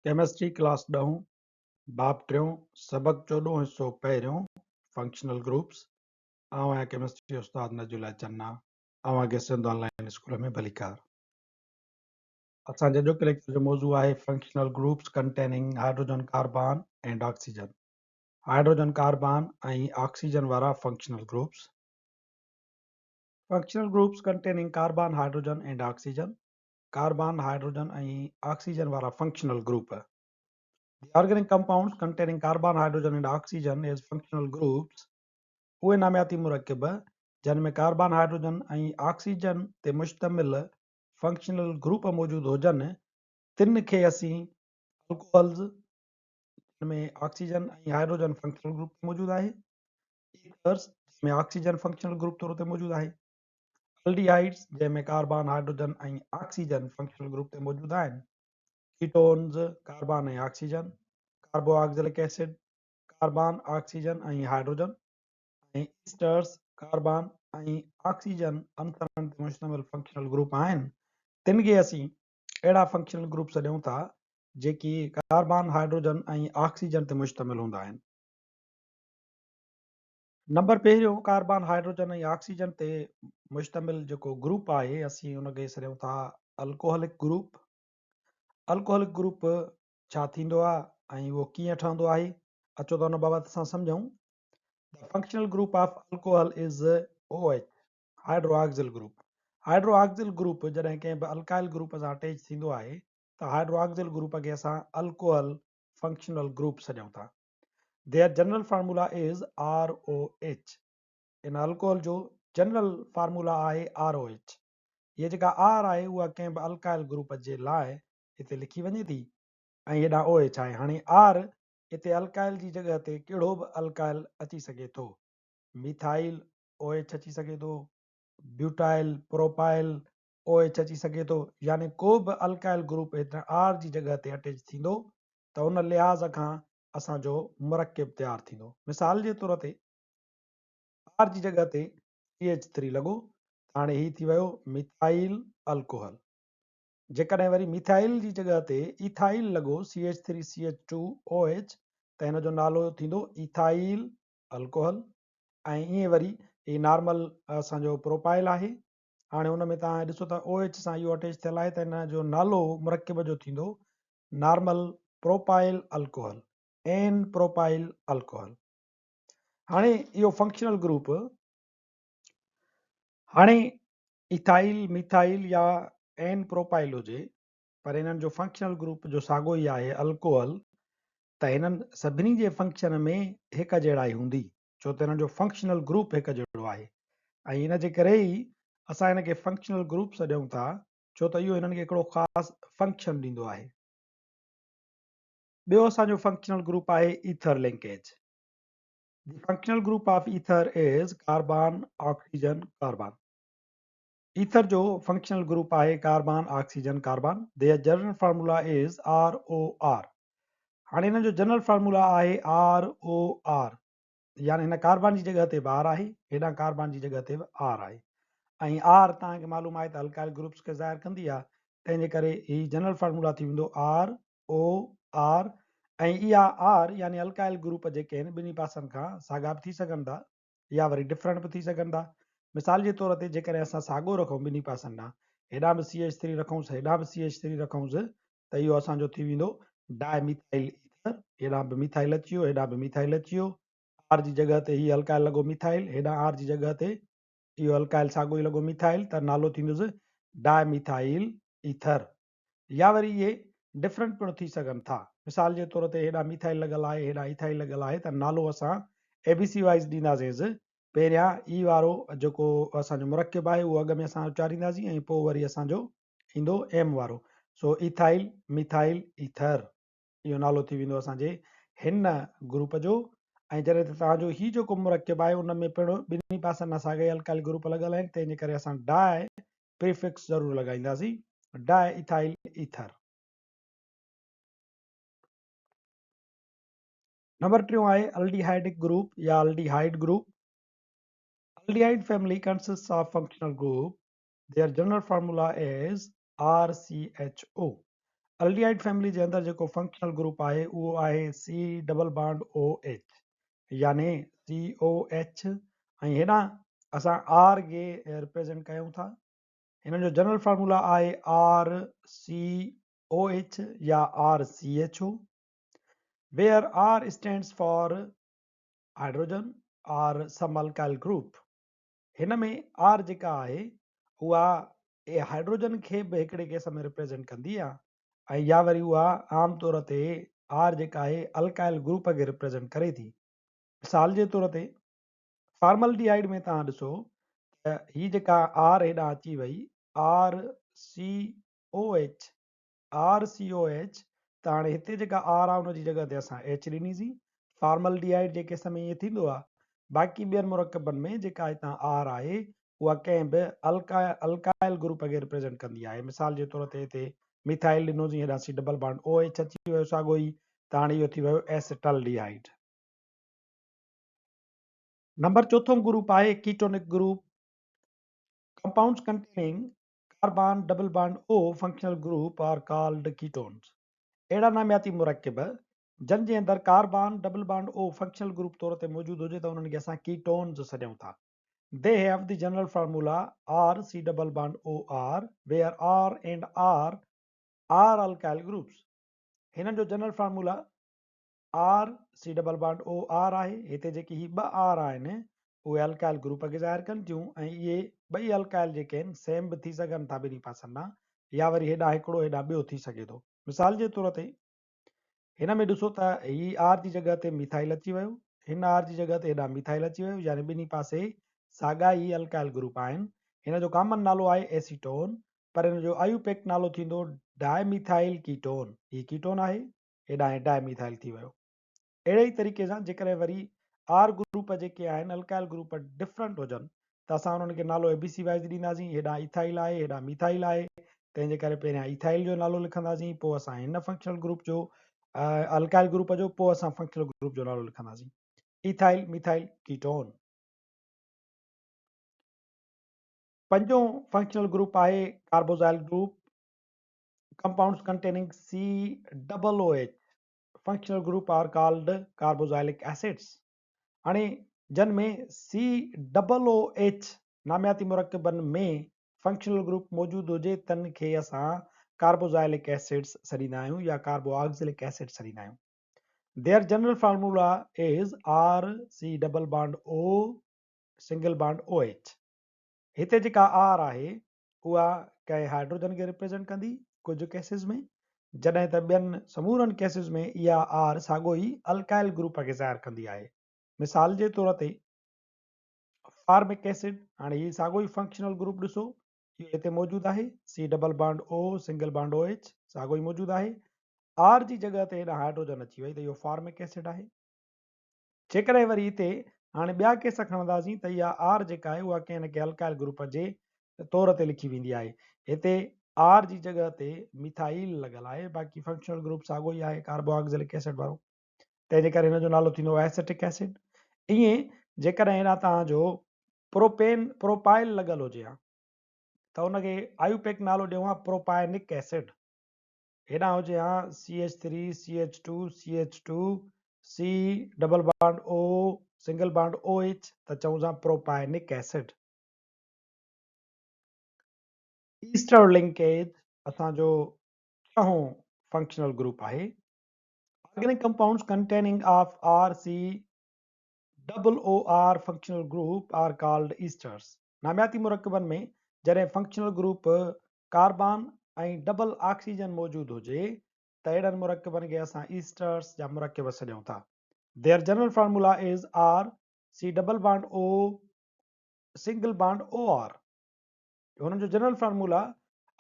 Chemistry class ڏهون، باب ٽيون، سبق چوڏهون حصو پهريون، فنڪشنل گروپس، آئون آهيان ڪيمسٽري استاد نجي الله چنا، اوهان کي سنڌ آن لائين اسڪول ۾ ڀليڪار. اسان جي اڄوڪي ليڪچر جو موضوع آهي functional groups containing hydrogen carbon and oxygen. Hydrogen carbon ۽ oxygen وارا functional groups. Functional groups containing carbon, hydrogen and oxygen. Carbon, hydrogen ۽ oxygen وارا functional group. The organic compounds containing carbon, hydrogen and oxygen as functional groups اهي نامياتي مرڪب جن ۾ carbon, hydrogen ۽ oxygen تي مشتمل functional group موجود هجن تن کي اسين الڪوحلز جن ۾ آڪسيجن ۽ هائڊروجن فنڪشنل گروپ تي موجود آهي، ايٿرز جن ۾ آڪسيجن فنڪشنل گروپ طور تي موجود آهي. الڊيهائيڊز جنهن ۾ carbon, hydrogen ۽ oxygen functional group تي موجود آهن، ketones, carbon ۽ oxygen, carboxylic acid, carbon, oxygen ۽ hydrogen, ۽ esters, carbon ۽ oxygen عنصرن تي مشتمل فنڪشنل گروپ آهن، تن کي اسين اهڙا فنڪشنل گروپ سڏيون ٿا، جيڪي ڪاربان، هائڊروجن ۽ آڪسيجن تي مشتمل هوندا آهن. نمبر پهريون ڪاربان، هائڊروجن ۽ آڪسيجن تي مشتمل جيڪو گروپ آهي اسين ان کي سڏيون ٿا الڪوهلڪ گروپ. الڪوهلڪ گروپ ڇا ٿيندو آهي ۽ اهو ڪيئن ٺهندو آهي اچو ته ان بابت اسان سمجهون. The functional group of alcohol is OH، hydroxyl group. Hydroxyl group جڏهن ڪنهن به الڪائل گروپ سان اٽيچ ٿيندو آهي ته هائڊروآڪسل گروپ کي اسان الڪوهل فنڪشنل گروپ سڏيون ٿا. Their general formula is ROH. In alcohol جو جنرل فارمولا آهي ROH. هيء جيڪا R آهي اها ڪنهن به الڪائل گروپ جي لاء هتي لکي وڃي ٿي ۽ هيڏانهن OH آهي. هاڻي R هتي الڪائل جي جڳهه تي ڪهڙو به الڪائل اچي سگهي ٿو. ميٿائل OH اچي سگهي ٿو، بيوٽائل، پروپائل OH اچي سگهي ٿو يعني ڪو به الڪائل گروپ هتي R جي جڳهه تي اٽيچ ٿيندو ته ان لحاظ کان اسان جو مرڪب تيار ٿيندو. مثال جي طور تي آر جي جڳهه تي سي ايڇ ٿري لڳو ته هاڻي هي ٿي ويو ميٿائيل الڪوحل. جيڪڏهن وري ميٿائيل جي جڳهه تي ايٿائيل لڳو C H three C H two O H ته هن جو نالو ٿيندو ايٿائيل الڪوحل ۽ ائين وري هي نارمل اسان جو پروپائل آهي هاڻي ان ۾ توهان ڏسو ته او ايڇ سان اهو اٽيچ ٿيل آهي ته هن جو نالو مرڪب جو ٿيندو normal propyl alcohol, N propyl alcohol. هاڻي اهو فنڪشنل گروپ هاڻي ايٿائل، ميٿائل يا اين پروپائل هجي پر انهن جو فنڪشنل گروپ جو ساڳو ئي آهي الڪوحل ته هنن سڀني جي فنڪشن ۾ هڪ جهڙائي هوندي ڇو ته هنن جو فنڪشنل گروپ هڪ جهڙو آهي ۽ ان جي ڪري ئي اسان هن کي فنڪشنل گروپ سڏيون ٿا ڇو ته اهو هنن کي هڪڙو خاص فنڪشن ڏيندو آهي. ٻيو اسان جو فنڪشنل گروپ آهي ether linkage. The functional group of ether is carbon, oxygen, carbon. Ether جو فنڪشنل گروپ آهي carbon, oxygen, carbon. Their general formula is R O R. هاڻي هنن جو جنرل فارمولا آهي آر او آر. يعني هن carbon جي جڳهه تي به آر آهي، هيڏانهن ڪاربان جي جڳهه تي به آر آهي ۽ آر توهان کي معلوم آهي ته الڪائل گروپس کي ظاهر ڪندي آهي، تنهن جي ڪري هي جنرل فارمولا ٿي ويندو آر او آر ۽ اها آر يعني الڪائل گروپ جيڪي آهن ٻنهي پاسن کان ساڳا به ٿي سگهن ٿا يا وري ڊفرنٽ به ٿي سگهن ٿا. مثال جي طور تي جيڪڏهن اسان ساڳو رکون ٻنهي پاسن ڏانهن، هيڏانهن به سي ايڇ ٿري رکونس هيڏانهن به سي ايڇ ٿري رکونس ته اهو اسان جو ٿي ويندو ڊاء ميٿائل ايٿر، هيڏانهن به ميٿائل اچي ويو، هيڏانهن به ميٿائل اچي ويو، آر جي جڳهه تي هي الڪائل لڳو ميٿائل، هيڏانهن آر جي جڳهه تي اهو الڪائل ساڳيو ئي لڳو ميٿائل ته نالو ٿيندس ڊاء ميٿائل ايٿر. يا وري اهي ڊفرنٽ پڻ ٿي سگهن ٿا. مثال جي طور تي هيڏانهن ميٿائل لڳل آهي، هيڏانهن ايٿائل لڳل آهي ته نالو اسان اي بي سي وائيز ڏينداسينس، پهريان اي وارو جيڪو اسان جو مرڪب آهي اهو اڳ ۾ اسان اچارينداسين ۽ پوء وري اسان جو ايندو ايم وارو سو ايٿائل ميٿائل ايٿر اهو نالو ٿي ويندو اسان جي هن گروپ جو ۽ جڏهن ته توهان جو هي جيڪو مرڪب آهي ان ۾ پڻ ٻنهي پاسن کان ساڳيا الڪائل گروپ لڳل آهن تنهن جي ڪري اسان ڊاء پريفڪس ضرور لڳائينداسين ڊاء ايٿائل ايٿر. نمبر ٽيون آهي الڊيهائڊڪ گروپ يا aldehyde group. Aldehyde family consists of functional group Their general formula is RCHO. Aldehyde family جي اندر جيڪو فنڪشنل گروپ آهي اهو آهي C double bond O H يعني سي او ايڇ ۽ هيڏانهن اسان آر کي ريپريزنٽ ڪيون ٿا. هنن جو جنرل فارمولا آهي آر سي او ايڇ يا R C H O, where R stands for hydrogen or some alkyl group. هن ۾ آر جيڪا آهي اها هائيڊروجن کي به هڪڙي ڪيس ۾ ريپريزنٽ ڪندي آهي ۽ يا وري اها عام طور تي آر جيڪا آهي الڪائل گروپ کي ريپريزنٽ ڪري ٿي. مثال جي طور تي فارملڊيهائيڊ ۾ توهان ڏسو ته هي جيڪا آر هيڏانهن اچي وئي R C O H R C O H ته هاڻي هتي جيڪا آر آهي ان جي جڳهه تي اسان ايڇ ڏنيسين. فارملڊيهائيڊ جي ڪيس ۾ ائين ٿيندو آهي. باقي ٻين مرڪبن ۾ جيڪا هتان آر آهي اها ڪنهن به الڪائل گروپ کي ريپريزنٽ ڪندي آهي. مثال جي طور تي هتي ميٿائل ڏنوسين هيڏانهن سي ڊبل بانڊ او H اچي ويو ساڳو ئي ته هاڻي اهو ٿي ويو ايسٽلڊيهائيڊ. نمبر چوٿون گروپ آهي ketonic group. Compounds containing carbon double bond O functional group are called ketones. اهڙا نامياتي مرڪب جن جي اندر carbon double bond O functional group طور تي موجود هجي ته انهن کي اسان ڪيٽونز سڏيون ٿا. They have the general formula R C double bond O R where R and R are alkyl groups. هنن جو general formula R C double bond O R آهي. هتي جيڪي هي ٻه آر آهن اهي الڪائل گروپ کي ظاهر ڪن ٿيون ۽ اهي ٻئي الڪائل جيڪي آهن سيم به ٿي سگهن ٿا ٻنهي پاسن ڏانهن يا وري هيڏانهن هڪڙو هيڏانهن ٻيو ٿي سگهي ٿو. مثال جي طور تي هن ۾ ڏسو ته هي آر جي جڳهه تي ميٿائل اچي ويو، هن آر جي جڳهه تي هيڏانهن ميٿائل اچي ويو يعني ٻنهي پاسي ساڳا ئي الڪائل گروپ آهن. هن جو ڪامن نالو آهي ايسيٽون پر هن جو آيوپيڪ نالو ٿيندو ڊائي ميٿائل ڪيٽون. هي ڪيٽون آهي. هيڏانهن ڊائي ميٿائل ٿي ويو. اهڙي ئي طريقي سان جيڪڏهن وري آر گروپ جيڪي آهن الڪائل گروپ ڊفرنٽ هجن ته اسان انهن کي نالو اي بي سي وائز ڏينداسين. هيڏانهن ايٿائل آهي هيڏانهن ميٿائل آهي تنهن جي ڪري پهريان ايٿائل جو نالو لکنداسين پوء اسان هن فنڪشنل گروپ جو الڪائل گروپ جو پوء اسان فنڪشنل گروپ جو نالو لکنداسين ايٿائل ميٿائل ڪيٽون. پنجون فنڪشنل گروپ آهي carboxyl group. Compounds containing C double O H functional group are called carboxylic acids. هاڻي جن ۾ سي ڊبل او ايڇ نامياتي مرڪبن ۾ فنڪشنل گروپ موجود هجي تن کي اسان ڪاربوزائلڪ ايسڊس سڏيندا آهيون يا ڪاربوآڪسلڪ ايسڊ سڏيندا آهيون. Their general formula is R C double bond O single bond O H. هتي جيڪا آر آهي اها ڪنهن هائيڊروجن کي ريپريزنٽ ڪندي ڪجهه ڪيسز ۾ جڏهن ته ٻين سمورن ڪيسز ۾ اها آر ساڳو ئي الڪائل گروپ کي ظاهر ڪندي آهي. مثال جي طور تي فارمڪ ايسڊ هاڻي هي ساڳو ئي فنڪشنل گروپ ڏسو اهو هتي موجود آهي C double bond O single bond O H ساڳو ئي موجود آهي آر جي جڳهه تي هيڏانهن هائيڊروجن اچي وئي ته اهو فارمڪ ايسڊ آهي. جيڪڏهن وري هتي هاڻي ٻيا ڪيس کڻنداسين ته اها آر جيڪا آهي اها ڪنهن نه ڪنهن الڪائل گروپ جي طور تي لکي ويندي آهي. هتي آر جي جڳهه تي ميٿائيل لڳل آهي باقي فنڪشنل گروپ ساڳو ئي آهي ڪاربوآڪسلڪ ايسڊ وارو تنهن جي ڪري هن جو نالو ٿيندو ايسيٽڪ ايسڊ. ائين جيڪڏهن هيڏانهن توهان جو پروپين پروپائل لڳل هجي ها ته ان کي آيوپيڪ نالو ڏيون ها پروپائنڪ ايسڊ. هيڏانهن هجي ها C H three C H two C H two C double bond O single bond O H ته چئون ٿا پروپائنڪ ايسڊ. ايسٽر لنڪيج اسان جو ڇهون فنڪشنل گروپ آهي. Organic compounds containing of R C double O R functional group are called esters. نامياتي مرڪبن ۾ جڏهن functional group carbon ۽ double oxygen موجود هجي ته اهڙن مرڪبن کي اسان ايسٽرس جا مرڪب سڏيون ٿا. Their general formula is R C double bond O single bond O R. هنن جو general formula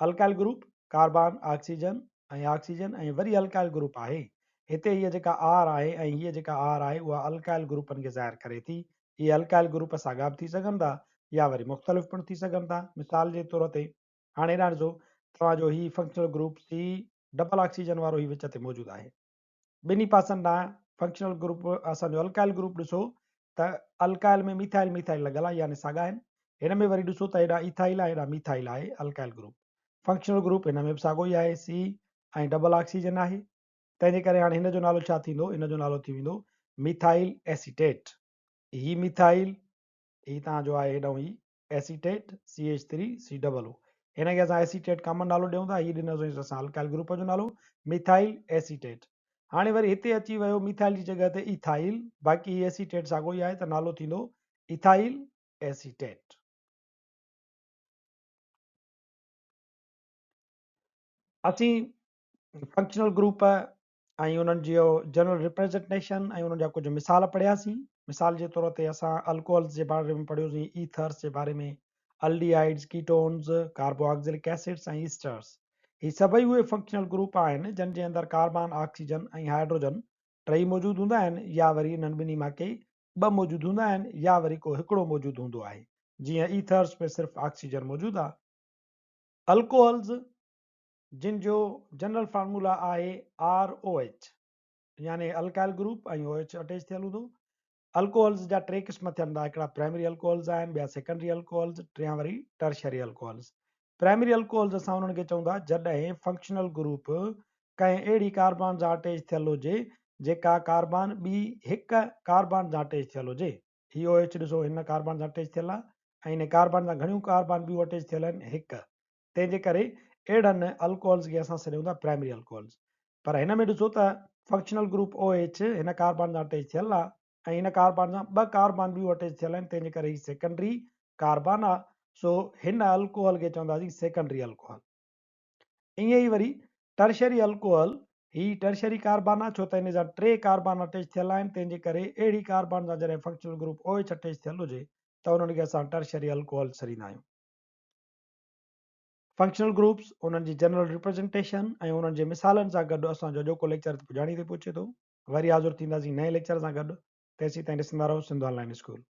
alkyl group, carbon, oxygen ۽ oxygen ۽ وري الڪائل گروپ آهي. هتي هيء جيڪا آر آهي ۽ هيء جيڪا آر آهي اها الڪائل گروپن کي ظاهر ڪري ٿي. اهي الڪائل گروپ ساڳا به ٿي سگهن ٿا يا وري مختلف پڻ ٿي سگهن ٿا. مثال جي طور تي هاڻي هيڏانهن ڏسو توهان جو هي functional group C double oxygen وارو هي وچ تي موجود آهي. ٻنهي پاسن ڏانهن فنڪشنل گروپ اسان جو الڪائل گروپ ڏسو ته الڪائل ۾ ميٿائل ميٿائل لڳل آهي يعني ساڳا آهن. هن ۾ وري ڏسو ته هيڏانهن ايٿائل آهي هيڏانهن ميٿائل آهي الڪائل گروپ. فنڪشنل گروپ هن ۾ به ساڳو ئي آهي سي ۽ ڊبل آڪسيجن آهي، تنهن جي ڪري هاڻي هن جو نالو ڇا ٿيندو؟ هن جو نالو ٿي ويندو ميٿائل ايسيٽيٽ. هي ميٿائل، هي توهان جو آهي هيڏانهن هي acetate, C H three C double O. هن کي اسان ايسيٽيٽ ڪامن نالو ڏيون ٿا. هي ڏنوسين اسان الڪائل گروپ جو نالو ميٿائل ايسيٽيٽ. هاڻي وري هتي اچي ويو ميٿائل جي جڳهه تي ايٿائل، باقي هي ايسيٽيٽ ساڳيو ئي آهي ته نالو ٿيندو ايٿائل ايسيٽيٽ. اسين فنڪشنل گروپ ۽ انهن جي جنرل ريپريزنٽيشن ۽ انهن جا ڪجهه مثال پڙهياسين. مثال جي طور تي اسان الڪوهلز جي باري ۾ پڙهيوسين، ايٿرز جي باري ۾، الڊيهائيڊز، ڪيٽونز، ڪاربوآڪسلڪ ايسڊز ۽ ايسٽرز. هي سڀئي اهي فنڪشنل گروپ آهن جن جي اندر ڪاربان، آڪسيجن ۽ هائيڊروجن ٽئي موجود هوندا آهن يا وري انهن ٻنهي مان ڪي ٻه موجود هوندا آهن يا وري ڪو هڪڙو موجود هوندو آهي، جيئن ايٿرز ۾ صرف آڪسيجن موجود آهي. الڪوهلز جن جو جنرل فارمولا آهي آر او ايڇ يعني الڪائل گروپ ۽ او ايڇ اٽيچ ٿيل هوندو. الڪوهلز جا ٽي قسم ٿين ٿا، هڪڙا پرائمري الڪوهلز آهن، ٻيا سيڪنڊري الڪوهلز، ٽيان وري ٽرشري الڪوهلز. پرائمري الڪوهلز اسان انهن کي چئون ٿا جڏهن فنڪشنل گروپ ڪنهن اهڙي ڪاربان سان اٽيچ ٿيل هجي جيڪا ڪاربان ٻي هڪ ڪاربان سان اٽيچ ٿيل هجي. هي او ايڇ ڏسو هن ڪاربان سان اٽيچ ٿيل آهي ۽ ان ڪاربان سان گهڻيون ڪاربان ٻيون اٽيچ ٿيل آهن، هڪ. تنهن جي ڪري اهڙن الڪوهلز کي اسان سڏيون ٿا پرائمري الڪوهلز. پر هن ۾ ڏسو ته فنڪشنل گروپ او ايڇ هن ڪاربان سان اٽيچ ٿيل آهي ۽ هن ڪاربان سان ٻه ڪاربان ٻيون اٽيچ ٿيل آهن، تنهن جي ڪري هي سيڪنڊري ڪاربان آهي. سو هن الڪوهل کي چونداسين سيڪنڊري الڪوهل. ائين ئي وري ٽرشري الڪوهل، هي ٽرشري ڪاربان آهي ڇو ته هن سان ٽي ڪاربان اٽيچ ٿيل آهن، تنهن جي ڪري اهڙي ڪاربان سان جڏهن functional group O H attach ٿيل هجي ته انهن کي اسان ٽرشري الڪوهل سڏيندا آهيون. فنڪشنل گروپس، انهن جي جنرل ريپريزنٽيشن ۽ انهن جي مثالن سان گڏ اسان جو اڄوڪو ليڪچر پڄاڻي تي پهچي ٿو. وري حاضر ٿينداسين نئين ليڪچر سان گڏ، تيسين تائين ڏسندا رهو سنڌ آن لائين اسڪول.